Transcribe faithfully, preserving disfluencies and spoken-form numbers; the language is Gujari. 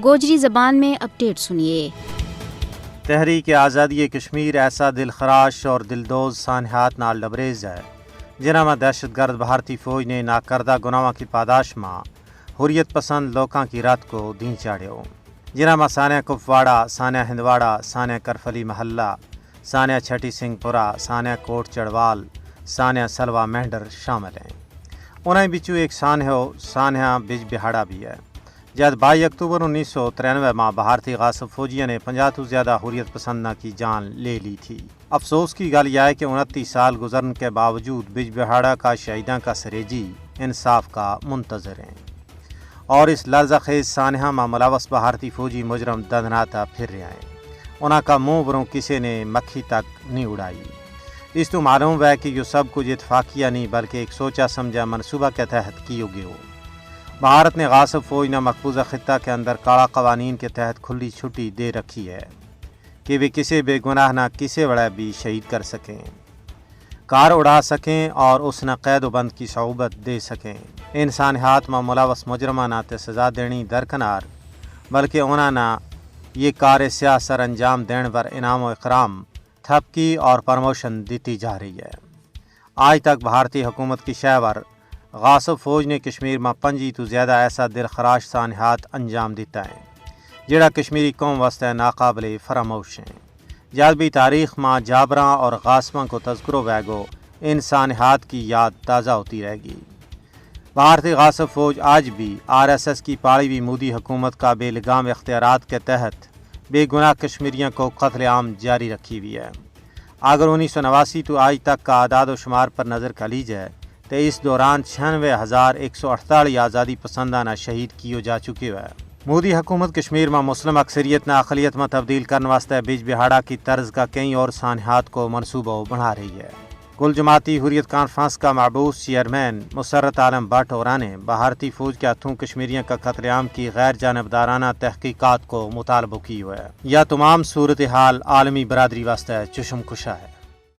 گوجری زبان میں اپڈیٹ سنیے۔ تحریک آزادی کشمیر ایسا دلخراش اور دلدوز سانحات نال لبریز ہے، جنہاں ما دہشت گرد بھارتی فوج نے ناکردہ گناہواں کی پاداش ما حریت پسند لوکاں کی رات کو دین چاڑھیو، جنہاں ما سانحہ کپواڑہ، سانحہ ہندواڑہ، سانحہ کرفلی محلہ، سانحہ چھٹی سنگھ پورہ، سانحہ کوٹ چڑوال، سانحہ سلوا مہنڈر شامل ہیں۔ انہاں بچوں ایک سانحہ سانحہ بج بہاڑا بھی ہے۔ جد بائی اکتوبر انیس سو ترینوے ما بھارتی غاصب فوجیاں نے پنجاہ تو زیادہ حریت پسنداں کی جان لے لی تھی۔ افسوس کی گل یہ ہے کہ انتیس سال گزرن کے باوجود بج بہاڑا کا شہیداں کا سریجی انصاف کا منتظر ہیں، اور اس لرزہ خیز سانحہ ما ملوث بھارتی فوجی مجرم دندناتا پھر رہیا ہیں۔ انہاں کا منہ بروں کسے نے مکھی تک نہیں اڑائی۔ اس تو معلوم ہے کہ یوہ سب کچھ اتفاقیہ نہیں بلکہ ایک سوچا سمجھا منصوبہ کے تحت کیو گیو۔ بھارت نے غاصب فوج نا مقبوضہ خطہ کے اندر کالا قوانین کے تحت کھلی چھٹی دے رکھی ہے کہ ویہ کسے بے گناہ نا کسے وڑا بھی شہید کر سکیں، کار اڑا سکیں اور اس نا قید و بند کی صعوبت دے سکیں۔ انسانحات ما ملوث مجرماں نا تے سزا دینی درکنار، بلکہ انہاں نا یہ کار سیاہ سر انجام دین پر انعام و اکرام، تھپکی اور پروموشن دیتی جا رہی ہے۔ آج تک بھارتی حکومت کی شہور غاصب فوج نے کشمیر ما پنجی تو زیادہ ایسا دلخراش سانحات انجام دیتا ہیں، جڑا کشمیری قوم واسطے ناقابل فراموش ہیں۔ جد بھی تاریخ ما جابراں اور غاصباں کو تذکرو ویگو، ان سانحات کی یاد تازہ ہوتی رہے گی۔ بھارتی غاصب فوج آج بھی آر ایس ایس کی پاڑی ہوئی مودی حکومت کا بے لگام اختیارات کے تحت بے گناہ کشمیریوں کو قتل عام جاری رکھی ہوئی ہے۔ اگر انیس سو نواسی تو آج تک کا اعداد و شمار پر نظر کھلی جائے، تو اس دوران چھیانوے ہزار ایک سو اڑتالیس آزادی پسنداں نا شہید کیو جا چکیو ہے۔ مودی حکومت کشمیر ما مسلم اکثریت نا اقلیت ما تبدیل کرن واسطے بج بہاڑا کی طرز کا کئی اور سانحات کو منصوبو بنا رہی ہے۔ کل جماعتی حریت کانفرنس کا محبوس چیئرمین مسرت عالم بٹ ہوراں نے بھارتی فوج کے ہتھوں کشمیریوں کا قتل عام کی غیر جانبدارانہ تحقیقات کو مطالبو کیو ہے۔ یا تمام صورتحال عالمی برادری واسطے چشم کشا ہے۔